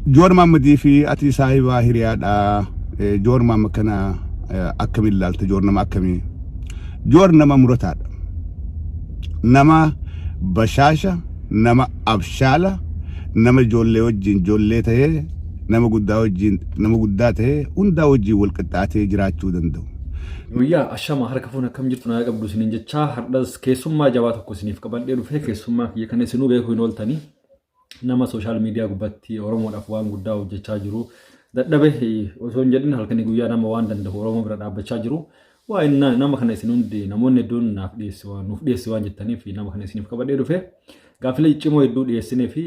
Joon Maammadii fi ati saahibaa hiriyaadha. Joon Maammad kana akkamiin ilaalta? Joon nama akkamii? Joon nama murataadha. Nama bashaasha, nama abshaala, nama ijoollee wajjin ijoollee ta'ee, nama guddaa wajjin nama guddaa ta'ee, hundaa wajjin wal qixxaatee jiraachuu danda'u. Guyyaa ashama harka fuun akkam jirtu nagaa qabdu isiniin jechaa har'as keessummaa jabaa tokko isiniif qabadhee dhufe keessummaa kiyya kana isinuu beekuu hin ooltanii nama sooshaal miidiyaa gubbaatti Oromoodhaaf waan guddaa hojjechaa jiru dadhabe osoo hin jedhin halkanii guyyaa nama waan danda'u Oromoo bira dhaabbachaa jiru. Waa nama kana isin hundi namoonni hedduun naaf dhiyeessi waan nuuf dhiyeessi waan jettaniif nama kana isiniif qabadhee dhufe. Gaaffilee ciccimoo hedduu dhiyeessinee fi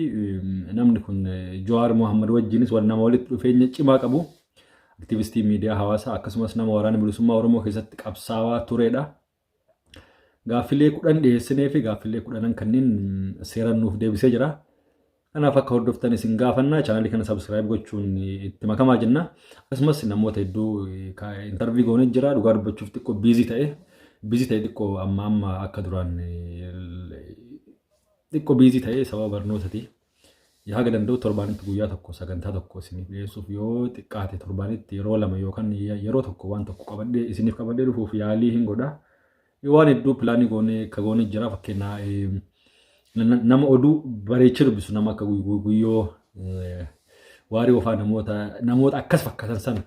namni kun Jawaar Mohammad wajjinis wal nama walitti dhufeenya cimaa qabu. Aktivistii miidiyaa hawaasaa akkasumas nama waraana bilisummaa Oromoo keessatti qabsaawaa turedha. Gaaffilee 10 dhiyeessinee fi gaaffilee kudhanan kanneen seeraan nuuf deebisee jira. Kanaaf akka hordoftan isin gaafanna. Chaanalii kana subscribe gochuun itti makamaa jenna. Akkasumas namoota hedduu intarvii goonee jira. Dhugaa dubbachuuf xiqqoo biizii ta'e. Biizii ta'e xiqqoo amma amma akka duraan xiqqoo biizii ta'e sababa barnootati. Haga danda'u torbaanitti guyyaa tokko sagantaa tokko isiniif dhiyeessuuf yoo xiqqaate torbaanitti yeroo lama yookaan yeroo tokko waan tokko qabadhee isiniif qabadhee dhufuuf yaalii hin godha. Waan hedduu pilaanii goonee akka goonee jira fakkeenyaa nama oduu bareechee dubbisu nama akka guyyoo waarii ofaa namoota akkas fakkaatan sana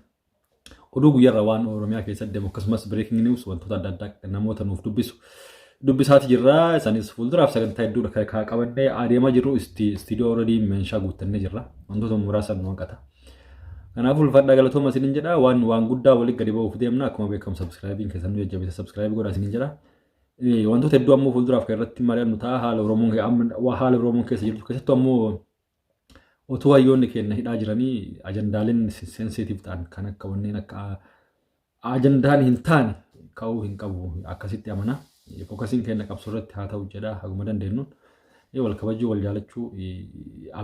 oduu guyyaarra waan Oromiyaa keessatti deemu akkasumas breaking news wantoota adda addaa namoota nuuf dubbisu dubbisaati jirra. Isaanis fuulduraaf sagantaa hedduudha kan qabannee adeemaa jirru istiidiyoo already meeshaa guuttannee jirra. Wantoota muraasa nu hanqata. Kanaafuu ulfaadhaa galatooma isiniin jedha. Waan waan guddaa waliin gadi ba'uuf deemna. Akkuma beekamu subscribe keessan nu jajjabeessa subscribe godhaa isiniin jedha. Wantoota hedduu ammoo fuulduraaf kan irratti mari'annu ta'a. Haala Oromoon haala Oromoon keessa jirtu keessattuu ammoo Otuu hayyoonni keenya hidhaa jiranii ajandaaleen sensitive ta'an kan akka wanneen akka ajandaan hin taane ka'uu hin qabu akkasitti amana. Fokasiin keenya qabsoo irratti haa ta'u jedha haguma dandeenyuun. Wal kabajuu wal jaalachuu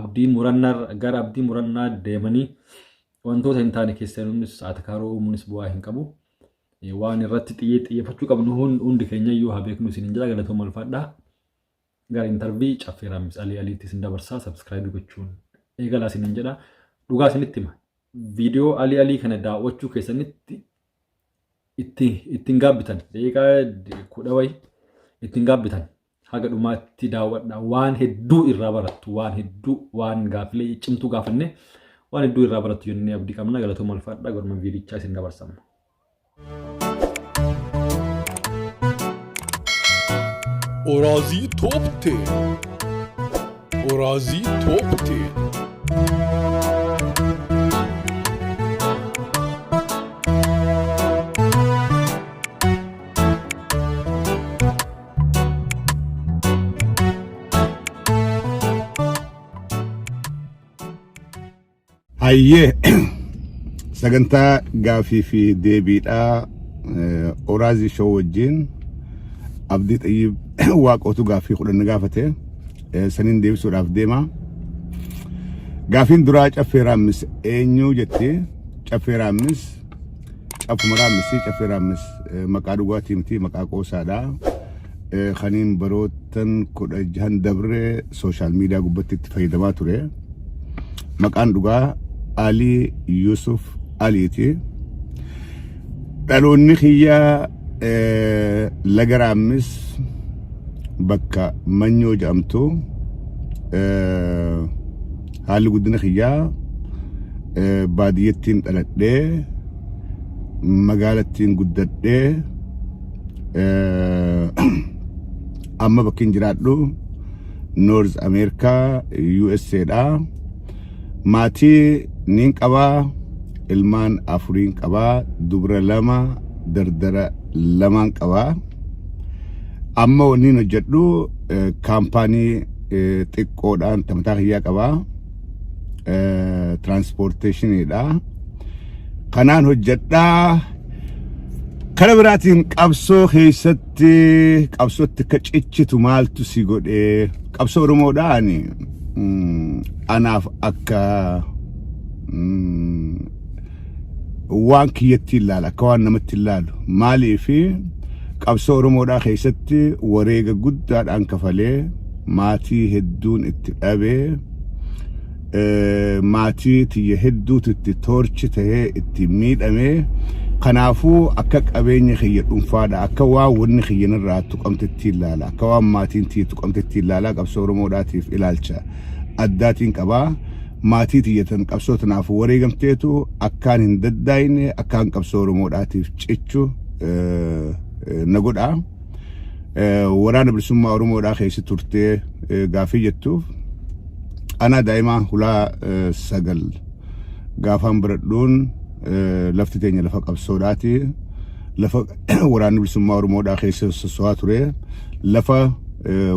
abdii murannaa gara abdii murannaa deemanii wantoota hin taane keessa seenuunis atakaaroo uumuunis bu'aa hin qabu. Waan irratti xiyyeeffachuu qabnu hundi keenya iyyuu haa beeknu isiniin jedha galatooma ulfaadhaa. Gara intarvii Caffee Raammis Alii Aliitti isin dabarsaa subscribe gochuun eegalaa isiniin jedha. Dhugaa isinitti hima. Viidiyoo Alii Alii kana daawwachuu keessanitti itti ittiin gaabbitan daqiiqaa 10 wayi ittiin gaabbitan haga dhumaatti daawwadha waan hedduu irraa barattu waan hedduu waan gaaffilee cimtuu gaafanne waan hedduu irraa barattu jennee abdii qabna galatooma ulfaadha gorma viidichaa isin dabarsamna. Oraazii Top 10. Oraazii Top 10. Hayyee sagantaa gaafii fi deebiidhaa Oraazii Show wajjin Abdii Xayyib Waaqootu gaaffii 10 na gaafate saniin deebisuudhaaf deema. Gaafiin duraa Caffee Raammis eenyu jetti? Caffee Raammis Caffuma Raammisii Caffee Raammis maqaa dhugaatii miti maqaa qoosaadha. Kaniin baroottan 16 dabre sooshaal miidiyaa gubbatti itti fayyadamaa ture. Maqaan dhugaa Alii Yusuf Aliiti. Dhaloonni kiyya laga Raammis bakka Manyoo jedhamtu haalli guddina kiyyaa baadiyyattiin dhaladhee magaalattiin guddadhee amma bakki jiraadhu North America USA dha. Maatii niin qabaa ilmaan afuriin qabaa dubra lama dardara lamaan qabaa. Amma wanniin hojjedhu kaampaanii xiqqoodhaan mataa kiyyaa qabaa. Tiraanspoorteeshiniidha. Kanaan hojjedhaa. Kara biraatiin qabsoo keessatti qabsootti akka cichitu maaltu si godhee qabsoo Oromoodhaa ani anaaf akka waan kiyyatti ilaala akka waan namatti ilaalu maaliif qabsoo Oromoodhaa keessatti wareega guddaadhaan kafalee maatii hedduun itti dhabee Maatii tiyya hedduutu itti toorchi tahee itti miidhame. Kanaafuu akka qabeenya kiyya dhuunfaadha. Akka waan wanni kiyya narraa tuqamtetti ilaala. Akka waan maatiin tiyya tuqamtetti ilaala. Qabsoo Oromoodhaatiif ilaalcha addaatiin qabaa. Maatii tiyya tan qabsoo tanaaf wareegamteetu akkaan hin daddaayne, akkaan qabsoo Oromoodhaatiif cichu na godha. Waraana Bilisummaa Oromoodhaa keessa turtee gaafii jettuuf, anaa daa'imaa hulaa 9 gaafaan baradhuun lafti teenya lafa qabsoodhaati. Lafa waraanni bilisummaa Oromoodhaa keessa sosso'aa ture. Lafa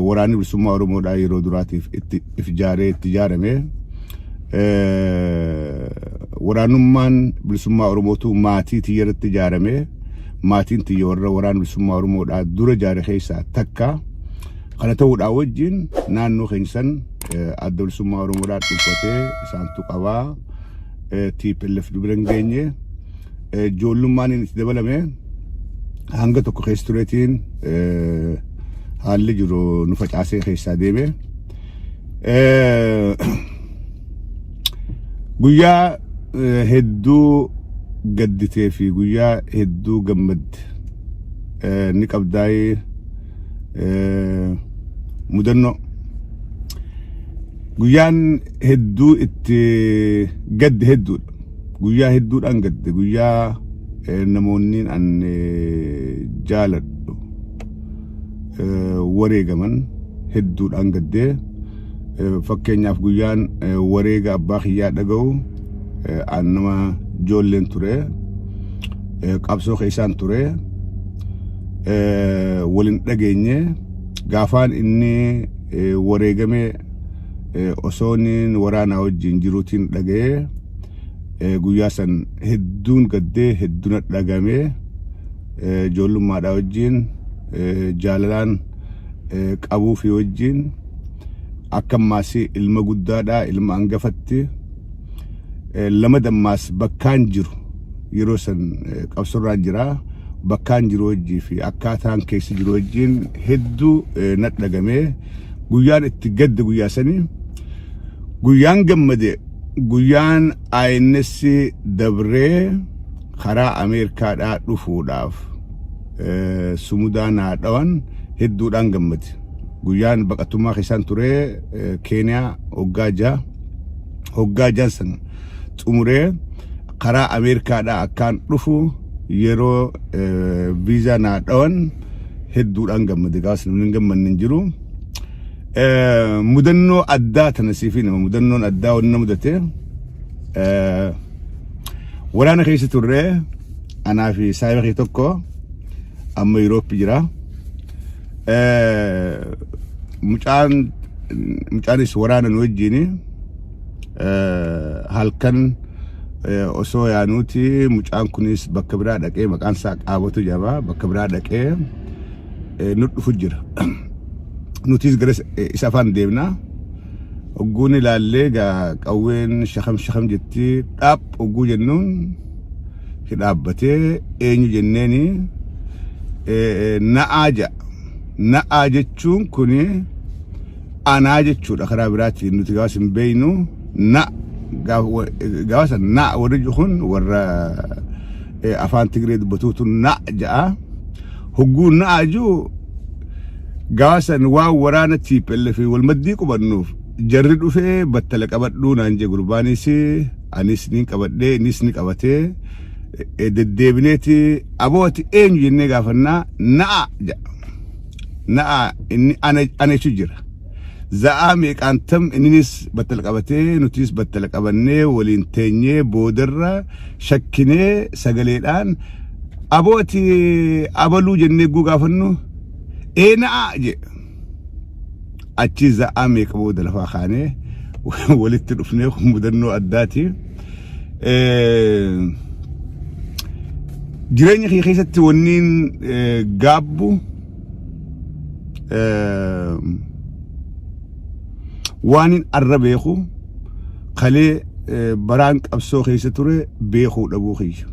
waraanni bilisummaa Oromoodhaa yeroo duraatiif itti if ijaaree itti ijaarame. Waraanummaan bilisummaa Oromootu maatii tiyya irratti ijaarame. Maatiin tiyya warra waraana bilisummaa Oromoodhaa dura ijaare keessaa takka. Kana ta'uudhaa wajjin naannoo keenya san adda bilisummaa Oromoodhaa dhuffatee isaantu qabaa. TPLF bira hin geenye. Ijoollummaan inni itti dabalame hanga tokko keessa tureetiin haalli jiru nu facaasee keessaa deeme. Guyyaa hedduu gadditee fi guyyaa hedduu gammadde ni qabdaayee mudannoo. Guyyaan hedduu itti gadde hedduudha. Guyyaa hedduudhaan gadde. Guyyaa namoonni an jaaladhu wareegaman hedduudhaan gaddee. Fakkeenyaaf, guyyaan wareega abbaa kiyyaa dhaga'u an nama ijoolleen ture. Qabsoo keessaan ture. Waliin dhageenye. Gaafaan inni wareegame osoo inni waraanaa wajjin jiruutiin dhaga'ee, guyyaa san hedduun gaddee, hedduun dhagamee. Ijoollummaadhaa wajjin jaalalaan qabuu fi wajjin akka ammaas ilma guddaadhaa, ilma hangafatti lama dammaas bakkaan jiru yeroo san qabsorraan jira, bakkaan jiru wajjii fi akkaataan keessa jiru wajjin hedduu nadhagamee. Guyyaan itti gadde guyyaa sanii. Guyyaan gammade guyyaan INS dabree karaa Ameerikaadhaa dhufuudhaaf sumudaa naa dhawan hedduudhaan gammade. Guyyaan baqattummaa keessaan ture Keeniyaa hoggaa 6, hoggaa 6 san xumuree karaa Ameerikaadhaa akkaan dhufu yeroo viizaa naa dhawan hedduudhaan gammade. Gaafas namni hin gammanne hin jiru. Mudannoo addaa tana siif hima. Mudannoon addaa wanni na mudate, waraana keessa turre, anaa fi saayiba kee tokko amma Yuurooppii jira. Mucaanis waraana nu wajjin halkan osoo yaanuuti mucaan kunis bakka biraa dhaqee, maqaan isaa Qaabatu jedhama, bakka biraa dhaqee nu dhufu jira. Nutis gara isa afaan deemna. Hogguun ilaallee gaa qawween shakam shakam jetti, dhaab hogguu jennuun dhaabbatee eenyu jenneeni na'aa ja'a. Na'aa jechuun kuni anaa jechuudha karaa biraatiin, nuti gaafas hin beeynu. Na gaafa na warri kun warra afaan Tigree dubbatuutu na ja'a. Hogguu na'aa jiru gaafa san waan waraana TPLF wal maddii qubannuuf jarri dhufee battala qabadhuu naan jee gurbaanis, anis ni qabadhee, innis ni qabatee, deddeebineeti aboo ati eenyu jennee gaafannaa na'a jedha. Na'a inni ana jechuu jira. Za'aa meeqaan tam inninis battala qabatee nutis battala qabannee waliin teenyee boodarra shakkinee sagaleedhaan aboo ati abaluu jennee guu gaafannu ee na'a jedhe. Achi za'aa meeqa booda lafaa kaanee walitti dhufnee, kun mudannoo addaati. Jireenya kee keessatti wanniin gaabbu waan hin arra beeku kalee baraan qabsoo keessa ture beekuu dhabuu kiyya.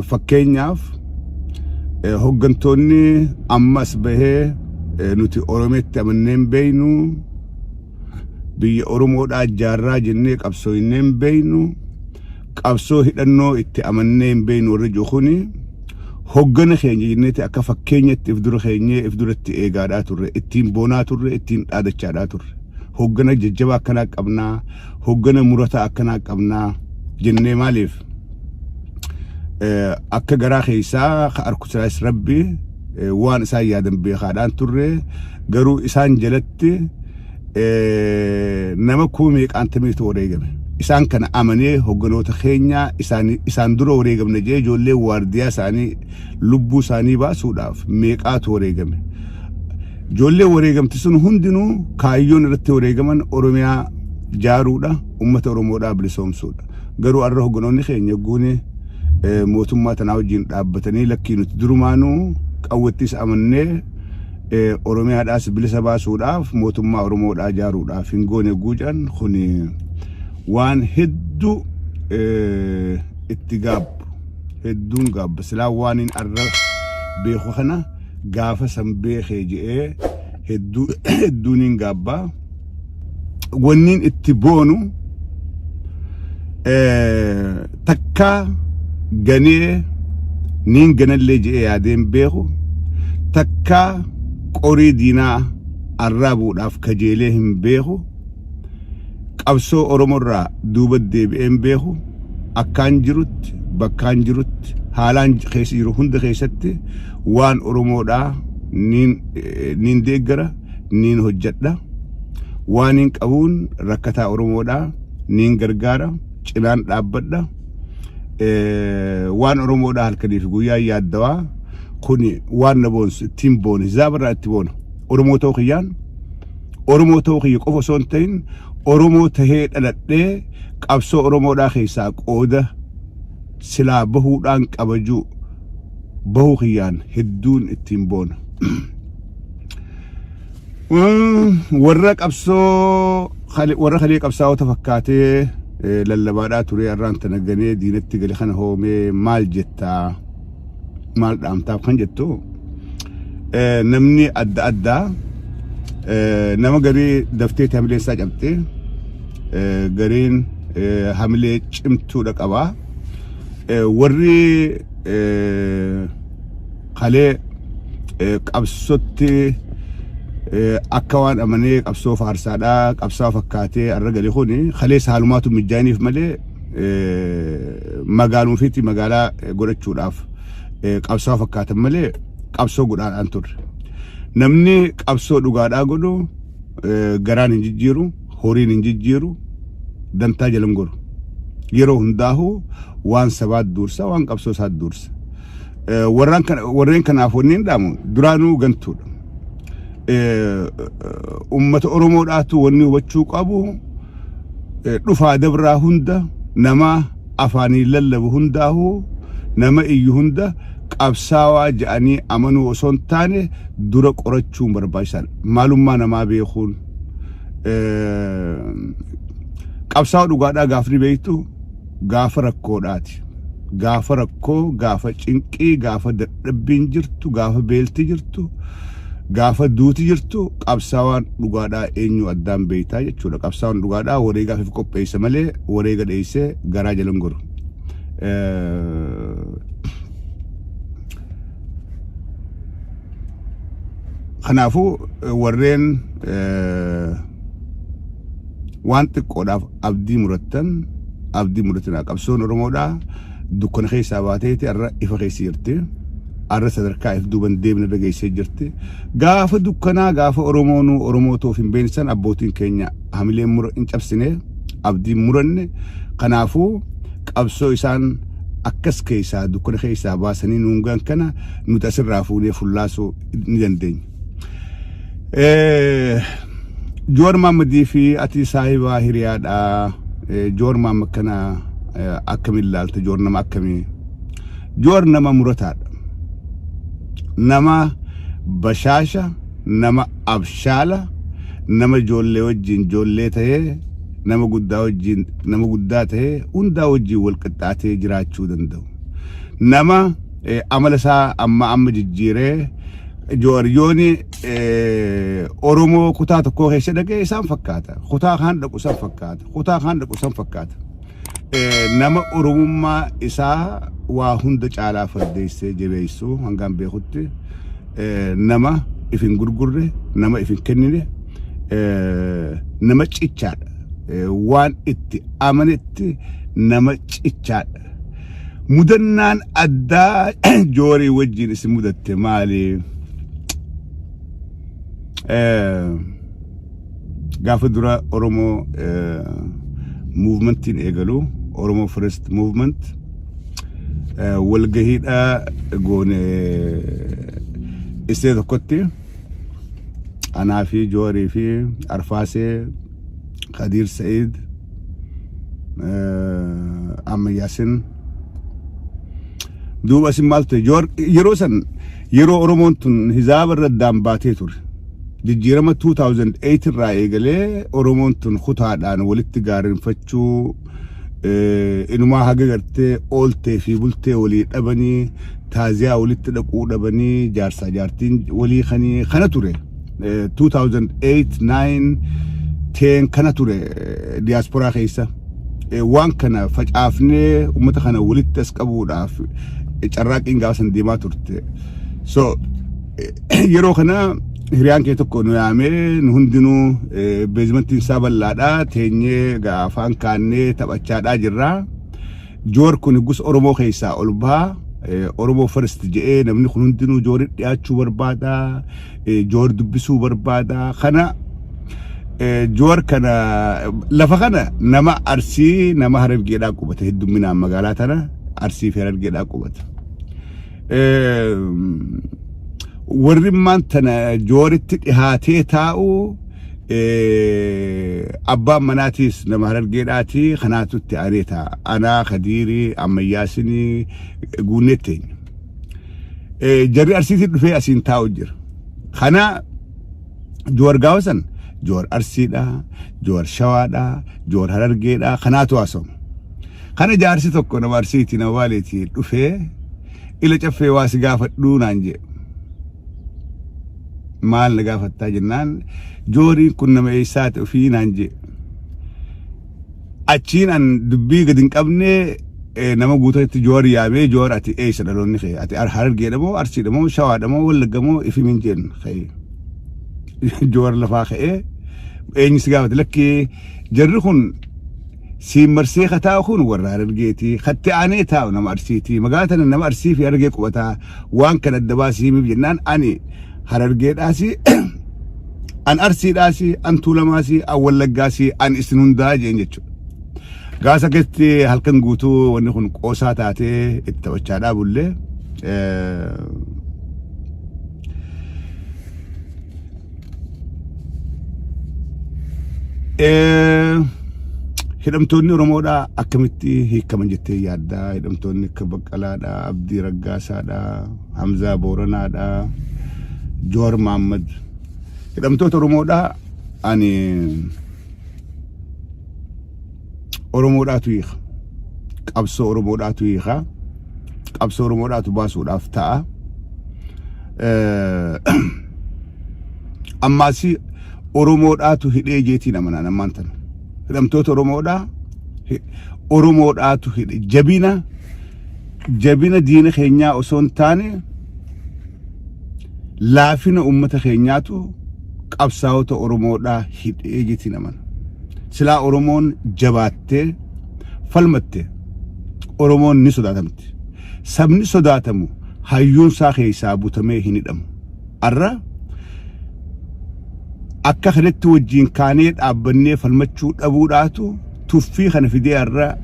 Fakkeenyaaf, hoggantoonni ammas bahee nuti Oromootti amanneen beeynu Biyya Oromoodhaa jaarraa jennee qabsooynee hin beeynu, qabsoo hidhannoo itti amannee hin beeynu warri jiru kuni hoggana keenya jenneeti akka fakkeenyatti if dura keenyee if duratti eegaadhaa turre, ittiin boonaa turre, ittiin dhaadachaadhaa turre. Hoggana jajjabaa akkanaa qabnaa, hoggana murataa akkanaa qabnaa jennee maaliif akka garaa keessaa ka arkusaas rabbi waan isaan yaadan beekaadhaan turre garuu isaan jalatti nama kuma meeqaantamiitu wareegame. Isaan kana amanee hogganoota keenyaa isaan dura wareegamne jee ijoollee waardiyaa isaanii lubbuu isaanii baasuudhaaf meeqaatu wareegame. Ijoollee wareegamte sun hundinuu kaayyoon irratti wareegaman Oromiyaa jaaruudha, uummata Oromoodhaa bilisoomsuudha. Garuu har'a hogganoonni keenya guuni mootummaa tanaa wajjin dhaabbatanii lakkii nuti durumaanuu qawwettis amannee Oromiyaadhaas bilisa baasuudhaaf mootummaa Oromoodhaa ijaaruudhaaf hin goone guucan kun waan hedduu itti gaabbu hedduun gaabba silaa waan hin arra beeku kana gaafa san beekee je'ee hedduu hedduun hin gaabbaa wanniin itti boonu takkaa ganee niin ganallee je'ee yaadeen beeku takkaa qorii diinaa arraabuudhaaf kajeelee hin beeku qabsoo Oromoorraa duuba deebi'ee hin beeku akkaan jirutti bakkaan jirutti haalaan keessa jiru hunda keessatti waan Oromoodhaa niin deeggara niin hojjedha. Waaniin qabuun rakkataa Oromoodhaa niin gargaara cinaan dhaabbadha. Waan Oromoodhaa halkanii fi guyyaa yaaddawaa kuni waan na boonsu ittiin boone hizaabarraa itti boona. Oromoo ta'uu kiyyaan Oromoo ta'uu kiyya qofa osoo hin ta'in Oromoo tahee dhaladhee qabsoo Oromoodhaa keessaa qooda silaa bahuudhaan qabajuu bahuu kiyyaan hedduun ittiin boona. Warra qabsoo warra kalee qabsaa'ota fakkaatee lallabaadhaa ture arraan tana ganee diinatti gale kana hoomee maal jettaa maal dhaamtaaf kan jettu namni adda addaa nama garii dafteeti hamileen isaa cabxe gariin hamilee cimtuudha qaba warri kalee qabsotti akka waan amanee qabsoo faarsaadhaa qabsaa fakkaatee arra gale kuni kalee saalumaatu mijaa'iniif malee magaaluma ofiitti magaalaa godhachuudhaaf qabsaa fakkaatan malee qabsoo godhaadhaan turre. Namni qabsoo dhugaadhaa godhu garaan hin jijjiiru, horiin hin jijjiiru, dantaa jala hin goru. Yeroo hundaahuu waan sabaat duursa, waan qabsoo isaat duursa. Warraan kana warreen kanaaf wanni hin dhaamu duraanuu gantuudha. Uummata Oromoodhaatu wanni hubachuu qabu dhufaa dabraa hunda nama afaanii lallabu hundaahuu nama iyyu hunda qabsaawaa ja'anii amanuu osoo hin taane dura qorachuun barbaachisaadha. Maalummaa namaa beekuun qabsaawaa dhugaadhaa gaafni beektu gaafa rakkoodhaati. Gaafa rakkoo, gaafa cinqii, gaafa dadhabbiin jirtu, gaafa beelti jirtu, gaafa duuti jirtu qabsaawaan dhugaadhaa eenyu addaan beektaa jechuudha. Qabsaawaan dhugaadhaa wareegaaf if qopheessa malee wareega dheessee garaa jala hin goru. Kanaafuu warreen waan xiqqoodhaaf abdii murattan abdii muratinaa qabsoon Oromoodhaa dukkana keessaa baateeti har'a ifa keessa jirti. Har'a sadarkaa if duuban deemne irra geessee jirti. Gaafa dukkanaa gaafa Oromoonuu Oromoo ta'uuf hin beekne abbootiin keenya hamilee mura hin cabsine abdii muranne kanaafuu qabsoo isaan akkas keessaa dukkana keessaa baasanii nuun gaan kana nuti asirraa fuunee fullaasuu ni dandeenya. Joowar Mahammadii fi ati saahibaa hiriyaadha. Joowar Mahammad kana akkamiin ilaalta? Joowar nama akkamii? Joowar nama murataadha. Nama bashaasha, nama abshaala, nama ijoollee wajjin ijoollee ta'ee, nama guddaa wajjin nama guddaa ta'ee, hundaa wajjin wal qixxaatee jiraachuu danda'u. Nama amala isaa amma amma jijjiiree Jowaar yooni Oromoo kutaa tokkoo keessa dhaqee isaan fakkaata. Kutaa kaan dhaqu isaan fakkaata. Kutaa kaan dhaqu isaan fakkaata. Nama Oromummaa isaa waa hunda caalaa fardeessee jabeessu hangaan beekutti nama if hin gurgurre, nama if hin kennine, nama cichaadha. Waan itti amanetti nama cichaadha. Mudannaan addaa Joorii wajjin isin mudatte maali? Gaafa dura Oromoo muuvimentiin eegalu, Oromoo First Movement, walgahiidha goone isee tokkotti, anaa fi Joorii fi Arfaasee, Kadiir Sa'iid, Amma Yaasin. Duuba isin maal ta'e? Yeroo san yeroo Oromoon tun hizaaba irra addaan baatee ture. Jijjiirama 2008 irraa eegalee Oromoon tun kutaadhaan walitti gaarrenfachuu, inumaa haga gartee ooltee fi bultee walii dhabanii, taaziyaa walitti dhaquu dhabanii, jaarsaa jaartiin walii kanii kana ture. 2008, 9, 10 kana ture diyaasporaa keessa. Waan kana facaafnee uummata kana walitti as qabuudhaaf carraaqqiin gaafa san deemaa turte. So yeroo kana hiriyaan kee tokko nu yaamee, nu hundinuu beezimantiin isaa bal'aadha, teenyee afaan kaannee taphachaadhaa jirra. Joor kun gus Oromoo keessaa ol baha. Oromoo First jedhee namni kun hundinuu Joori dhiyaachuu barbaada. Joor dubbisuu barbaada. Kana Joor kana lafa kana nama Arsii, nama Harargeedhaa qubata, heddumminaan magaalaa tana Arsii fi Harargeedhaa qubata. Warri immaan tana Jooritti dhihaatee taa'u, abbaan manaatiis nama Harargeedhaati, kanaatu itti aanee taa'a. Anaa, Kadiirii, Ammayyaasinii guunnee teenya. Jarri Arsiitii dhufee asiin taa'u jira. Kana Joowar gaafa san Joowar Arsiidha, Joowar Shawaadha, Joowar Harargeedha, kanaatu haasawama. Kana jaarsi tokko nama Arsiiti, nama Baaleeti dhufee, ila caffee waa si gaafadhuu naan jedhe. Maal na gaafattaa jennaan, Jooriin kun nama eessaati ofii naan jedhe. Achiin an dubbii gadi hin qabne nama guututti Joor yaamee, Joor, ati eessa dhaloonni kee? Ati Harargeedha moo Arsiidha moo Shawaadha moo Wallagga moo ifi min jeen ka'ee. Joor lafaa ka'ee, eenyu si gaafate? Lakkee jarri kun siin marsee ka taa'u kun warra Harargeeti. Katti aanee taa'u nama Arsiiti. Magaalaa tana nama Arsii fi Harargee qubataa, waan kana adda baasii himiif jennaan, ani Harargeedhaasi, an Arsiidhaasi, an Tuulamaasi, an Wallaggaasi, an isin hundaa jeen jechuudha. Gaasa keessatti halkan guutuu wanni kun qoosaa taatee itti taphachaadhaa bullee. Hidhamtoonni Oromoodhaa akkamitti hiikaman jettee yaaddaa? Hidhamtoonni akka Baqqalaadhaa, Abdii Raggaasaadhaa, Hamzaa Booranaadhaa, Jowaar Mahaammad. Hidhamtoota Oromoodhaa ani Oromoodhaatu hiika. Qabsoo Oromoodhaatu hiika. Qabsoo Oromoodhaatu baasuudhaaf ta'a. Ammaasi Oromoodhaatu hidhee jeetiin amanaan ammaan tana. Hidhamtoota Oromoodhaa Oromoodhaatu hidhe, jabina diina keenyaa osoo hin taane laafina uummata keenyaatu qabsaa'ota Oromoodhaa hidhee jeetiin amana. Silaa Oromoon jabaattee falmatte Oromoon ni sodaatamti. Sabni sodaatamu hayyuun isaa keessaa butamee hin hidhamu. Arra akka kanatti wajjin kaanee dhaabbannee falmachuu dhabuudhaatu tuffii kana fidee, har'a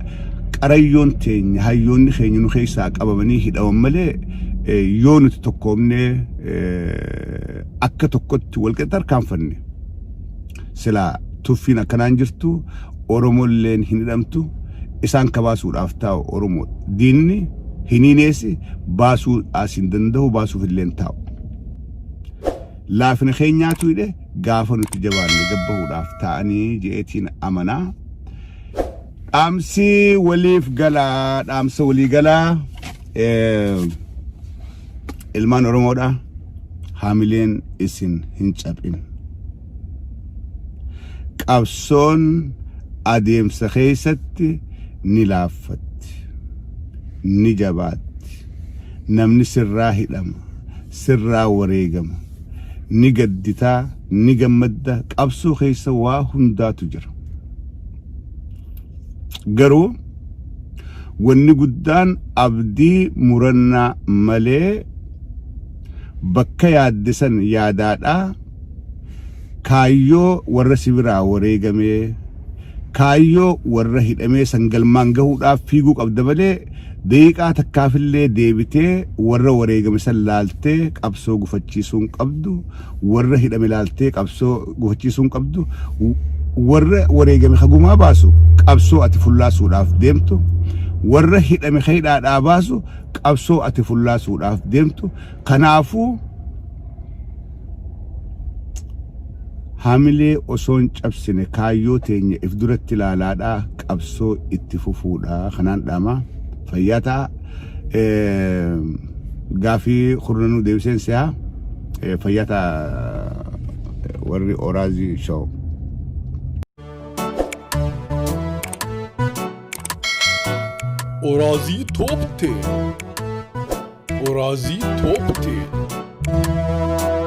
qarayyoon teenya, hayyoonni keenya nu keessaa qabamanii hidhaman malee, yoo nuti tokkoomnee akka tokkotti walqixa tarkaanfanne silaa tuffiin akkanaan jirtu, Oromolleen hin hidhamtu. Isaan kabaasuudhaaf taa'u Oromoo diinni hiniineesi baasuu as hin danda'u, baasuuf illee taa'u. Laafina keenyaatu hidhe, gaafa nuti jabaanne gabbahuudhaaf ta'anii je'eetiin amanaa. Dhaamsi waliif galaa, dhaamsa walii galaa, ilmaan Oromoodha. Hamileen isin hin caphin. Qabsoon adeemsa keessatti ni laaffatti, ni jabaatti. Namni sirraa hidhama, sirraa wareegama. Ni gadditaa, ni gammadda, qabsoo keessa waa hundaatu jira. Garuu wanni guddaan abdii murannaa malee bakka yaadde san yaadaadhaa kaayyoo warra si biraa wareegamee kaayyoo warra hidhamee san galmaan gahuudhaaf fiiguu qabda malee daqiiqaa takkaafillee deebitee warra wareegame san laaltee qabsoo gufachiisuu hin qabdu warra hidhame laaltee qabsoo gufachiisuu hin qabdu warra wareegame hagumaa baasu qabsoo ati fullaasuudhaaf deemtu warra hidhame ka hidhaadhaa baasu qabsoo ati fullaasuudhaaf deemtu kanaafuu hamilee osoo hin cabsine kaayyoo teenya if duratti ilaalaadhaa qabsoo itti fufuudha kanaan dhaama fayyaa ta'a gaafii kurnanuu deebiseen si'a fayyaa ta'a warri Oraazii show. Oraazii Top 10. Oraazii Top 10.